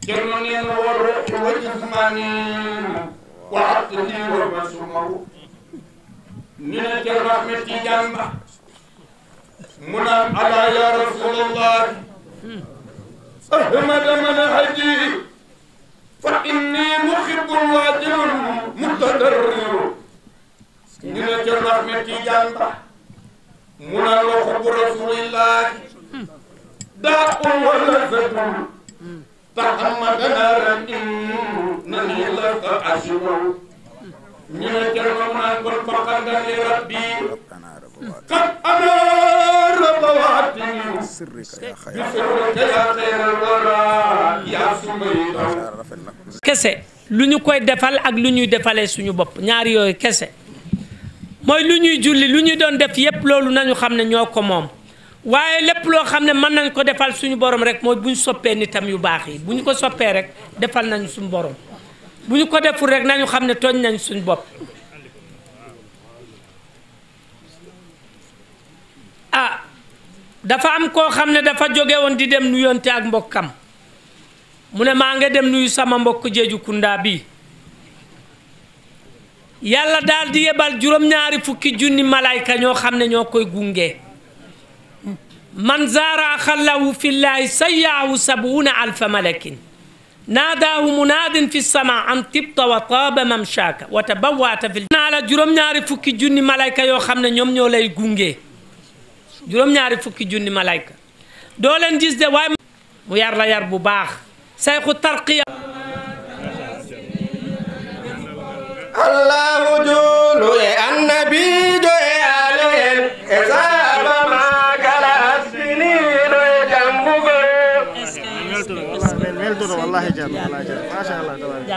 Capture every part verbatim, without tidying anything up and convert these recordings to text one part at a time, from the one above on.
Ceerno nee na: "Wa ruuhi wa jismani wa aqli wa basmau." Ñu ne Ceerno Ahmed Tidiane Ba, mu naan: "Ala ya Rasulallah, ahmada manhaji, fa inni muhibbun wajilun mutadarriru." Ñu ne Ceerno Ahmed Tidiane Ba, mu naan: "Wa hubbu Rasulillahi da'un wa lazzatun, tahammada naran innani lasta ashibu." Ñu ne Ceerno, mu naan: "Kon faqangan li Rabbi, qad anara bawatini, bi sirrika ya khayral wara ya sumayda." Kese, lu ñu koy defal ak lu ñuy defalee suñu bopp, ñaari yooyu kese. Mooy lu ñuy julli, lu ñu doon def yépp, loolu nañu xam ne ñoo ko moom. Waaye lépp loo xam ne mën nañ ko defal suñu borom rek, mooy bu ñu soppee nitam yu baax yi. Bu ñu ko soppee rek, defal nañu suñu borom. Bu ñu ko deful rek, nañu xam ne tooñ nañ suñu bopp. Ah, dafa am koo xam ne dafa jóge woon di dem nuyonte ak mbokkam. Mu ne: "Maa ngi dem nuyu sama mbokk Jeeju Kunda bi." Yàlla daal di yebal juróom-ñaari fukki junni malayka ñoo xam ne ñoo koy gunge. "Man zaara axallahu fillahi sayyahu sabuuna alfa malakin. Naadaahu munaadin fi sama an tibta wa taaba mamshaaka wa tabawwa'ta fil." Naa la juróom-ñaari fukki junni malayka yoo xam ne ñoom ñoo lay gunge. Juróom-ñaari fukki junni malayka. Doo leen gis de, waaye mu yar la yar bu baax. Sayxu tarqiya. Allahu juulu e annabiijo e aali en e sahaaba ma kala haspiniiɗo e jambugol. Min weltoto, wallahi, min weltoto, wallahi, Ceerno, wallahi, Ceerno. Machallah, tabaraka.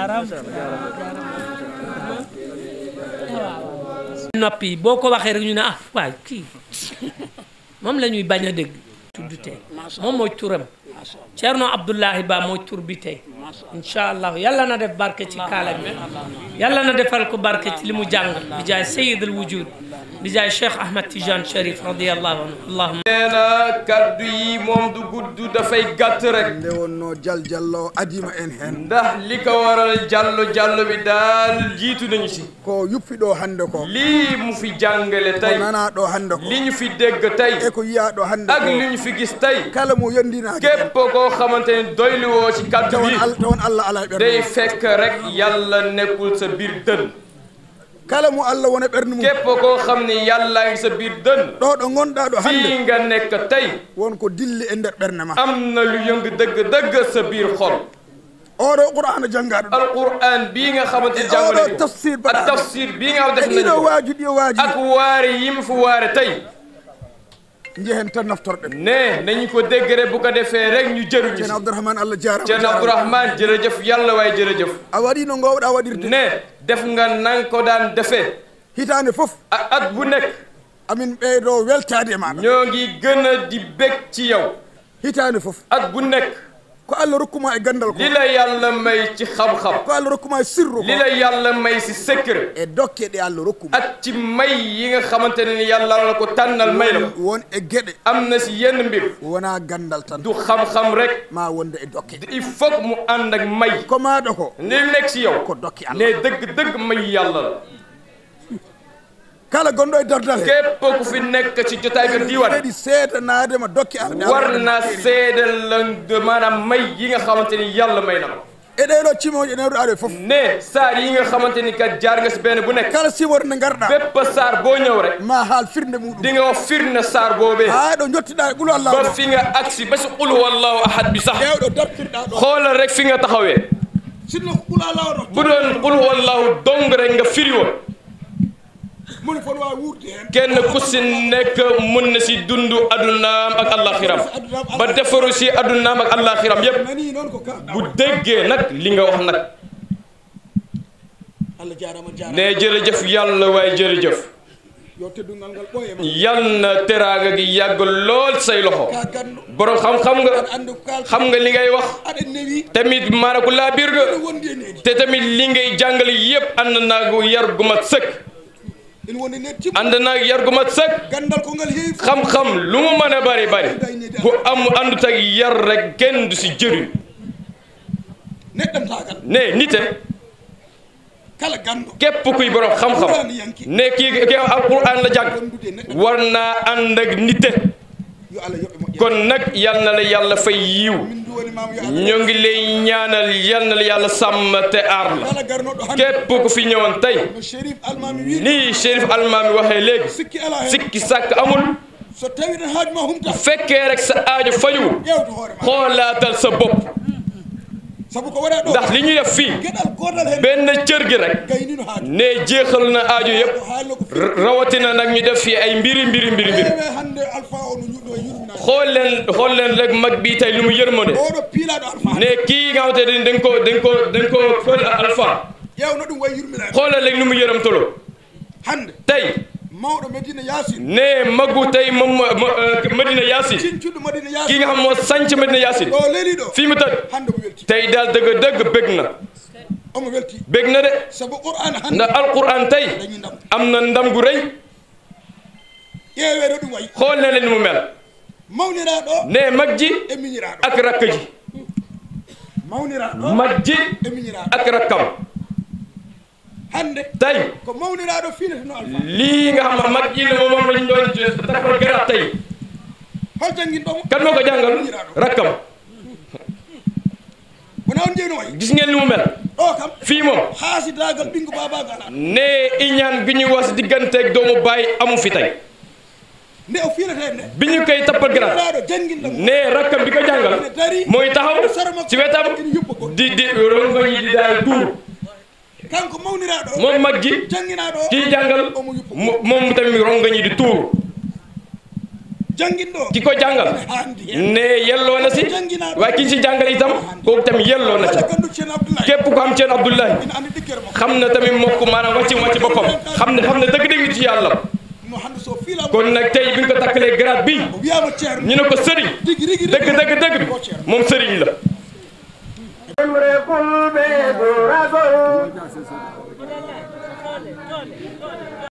Noppi, boo ko waxee rek ñu ne: "Ah, waay, kii." Moom la ñuy bañ a dégg. Tudd tey. Moom mooy turam. Ceerno Abdullahi Ba mooy tur bi tey. Incha Allah, Yàlla na def barke ci kaala bi. Yàlla na defal ko barke ci li mu jàng. Bi jaay Sayyid al Wujud. Bi jaay Cheikh Ahmad Tidiane Chérif radiyallahu anhu. Allahumma. Nee na kaddu yi moom du gudd, dafay gàtt rek. Nde wonnoo Jal Jallo adima en heen. Ndax li ko waral, Jallo Jallo bi daal jiitu nañu si. Ko yuppi ɗo hannde ko. Lii mu fi jàngale tey. Ko nanaa ɗo hannde ko. Li ñu fi dégg tey. E ko yiyaa ɗo hannde ko. Ak li ñu fi gis tey. Kala mo yondinaaki. Képp koo xamante ne doylu woo ci kàddu bi. Tawon Al-, tawon Allah alaa e ɓernde. Day fekk rek Yàlla nekkul sa biir dënn. Kala mo Allah wona ɓernde mum. Képp koo xam ne Yàlla ngi sa biir dënn. Ɗo ɗo ngonɗaa ɗo hannde. Fii nga nekk tey. Won ko dilli e nder ɓernde ma. Am na lu yëng dëgg-dëgg sa biir xol. Oɗo Qur'aana janngaɗo. Alquran bii nga xamante ni jàng nañu ko. Oɗo tafsir baɗa. Ak tafsir bii nga xam def nañu ko. Ɗiɗo waaji, ɗiɗo waaji. Ak waare yi mu fi waare tey. Njehen tan naftorɗen. Ne, nañu ko dégg rek, bu ko defee rek ñu jëriñu si. Ceerno Abdourahmane, Allah jaaraama. Ceerno Abdourahmane, jërëjëf, Yàlla waay, jërëjëf. A waɗi no ngoowɗaa waɗirde. Ne, def nga nang ko daan defee. Hitaande fof. A-, at bu nekk. Amin ɓeydoo weltaade e maaɗa. Ñoo ngi gën a di bég ci yow. Hitaande fof. At bu nekk. Ko Allah rokkuma e ganndal ko. Li la Yàlla may ci xam-xam. Ko Allah rokkuma e sirru ko. Li la Yàlla may ci secret. E dokke ɗe Allah rokkuma. Ak ci may yi nga xamante ne ni Yàlla la ko tànnal may la ko. Won, won e geɗe. Am na ci yenn mbir. Wonaa ganndal tan. Du xam-xam rek. Maa wonde e dokke. Il faut que mu ànd ak may. Ko maaɗa ko. Li nekk ci yow. Ko dokke Allah. Ne dëgg-dëgg may Yàlla la. Kala gonɗo e dardal he. Képp ku fi nekk ci jotaay bi, diwaan. Kadi seedanaade ma dokke Allah. War na seedal la, maanaam may yi nga xamante ni Yàlla may na ma. E ɗee ɗoo cimooje newruɗaa ɗe fof. Ne saar yi nga xamante ni kat jaar nga si benn bu nekk. Kala simoore nde ngarɗaa. Bépp saar boo ñëw rek. Ma haal firnde muɗum. Di nga wax firnde saar boobee. Haa ɗo njottiɗaa e Qul Huwallahu. Ba fi nga agsi ba si Qul Huwallahu Ahad bi sax. Ƴeew ɗo dartirɗaa ɗo. Xoolal rek fi nga taxawee. Sinno ko Qul Huwallahu ɗo. Bu doon Qul Huwallahu dong rek nga firi woon. Moni fof no waawi wuurde heen. Kenn ku si nekk mën na si dund addunaam ak àllaaxiram. Ba defaru si addunaam ak àllaaxiram yépp. Nani noon ko ka. Bu déggee nag li nga wax nag. Allah jaaraama, jaaraama. Ne jërëjëf Yàlla, waaye jërëjëf. Yo teddungal ngal ɓooye ma. Yal na teraanga gi yàgg lool say loxo. Ka ganndo. Borom xam-xam nga. Aɗa anndi ko kaalɗaa. Xam nga li ngay wax. Aɗa newi. Tamit maanaam ku laa biir nga. Aɗa wondi e needi. Te tamit li ngay jàngale yépp ànd naag yar gu mat sëkk. Ene wondi needi timmi. Ànd naag yar gu mat sëkk. Ganndal ko ngal heewi. Xam-xam lu mu mën a bari bari. Bu am àndut ak yar rek kenn du si jëriñ. Neɗɗantaagal. Ne nite. Kala ganndo. Képp kuy borom xam-xam. Qur'aaniyanke. Ne kii, kii alquran la jàng. War naa ànd ak nite. Yo Allah yoɓ e moƴƴere. Kon nag, yal na la Yàlla fay yiw. Min duwanimaama, yo Allah. Ñoo ngi lay ñaanal, yal na la Yàlla sàmm te aar la. Kala garnoɗo hannde. Képp ku fi ñëwoon tey. No Chérif Almaami wi. Ni Chérif Almaami waxee léegi. Sikki alaa heen. Sikki sàkk amul. So tawi tan haaju ma humta. Bu fekkee rek sa aajo faju. Ƴeewtu hoore ma. Xoolaatal sa bopp. Sabu ko waɗaa ɗo. Ndax li ñu def fii, geɗal gootal heen, benn cër gi rek, gaynino haaju. Ne jeexal na aajo yépp. Haalno ko fii. R-, rawatina nag ñu def fii ay mbiri, mbiri, mbiri, mbiri. Ƴeewee hannde Alpha o no ñu-, no yurminaa. Xool leen, xool leen rek mag bi tey lu mu yërmande. Oɗo piilaaɗo Alpha. Ne kii nga xamante ne dañ ko, dañ ko, dañ ko fël Alpha. Ƴeew no ɗum wayi yurminaa. Xoolal rek lu mu yërëmtaloo. Hannde. Tey. Mawɗo Medina Yaasin. Ne magu tey moom, mo, mo, eh, Medina Yaasin. Cincuɗo Medina Yaasin. Kii nga xam moo sanc Medina Yaasin. Ɗo leeli ɗo. Fii mu tëdd. Hannde mo welti. Tey daal dëgg-dëgg bég na. Omo welti. Bég na de. Sabu Qur'an hannde. Ndax Alqur'an tey. Dañi ndam. Am na ndam gu rëy. Ƴeewee no ɗum wayi. Xool ne leen ni mu mel. Mawniraaɗo. Ne mag ji. E miñiraaɗo. Ak rakk ji. Mawniraaɗo. Mag ji. E miñiraaɗo. Ak rakkam. Hannde. Tey. Ko mawniraaɗo fiinetenoo Alfa. Lii nga xam ne mag ji ne moom lañ doon takkal garaat tey. Hol jannginɗo mo? Kan moo ko jàngal? Miñiraaɗo. Rakkam. Wonaa on jeyi no wayi. Gis ngeen ni mu mel? Ɗo kam. Fii moom. Haasidaagal ɓinngu baabaagal alaa. Ne iñaan gi ñu was digganteeg doomu baay amu fi tey. Nde o fiiletee nde. Bi ñu koy tappal garaat. Miñiraaɗo jannginɗo mo. Ne rakkam bi ko jàngal. Ene dari. Mooy taxaw. Sara makko. Ci wetam. Ene yuppa ko. Di, di, rongoñ yi di daal tuur. Kanko mawniraaɗo. Moom mag ji. Jannginaaɗo. Kii jàngal. Omo yuppa. Mo-, moom tamit rongoñ yi di tuur. Jannginɗo. Ki ko jàngal. Ene haandi heen. Ne yelloo na si. Jannginaaɗo. Waaye ki si jàngal itam. Kooku tamit yelloo na si. Walla ganndo Ceerno Abdoulaye. Képp ku am Ceerno Abdoulaye. Ina anndi ɗiggere makko. Xam na tamit mbokk, maanaam wàcc, wàcc boppam. Xam na, xam na dëgg-dëgg ci Yàlla. No hannde so fiilaama. Kon nag tey bi ñu ko takkalee garaat bi. O wiyaama Ceerno. Ñu ne ko sëriñ. Dëgg, dëgg, dëgg. Dëgg, dëgg, dëgg. Ko Ceerno. Moom sëriñ la. Ɗemre Fulɓe Duuragol.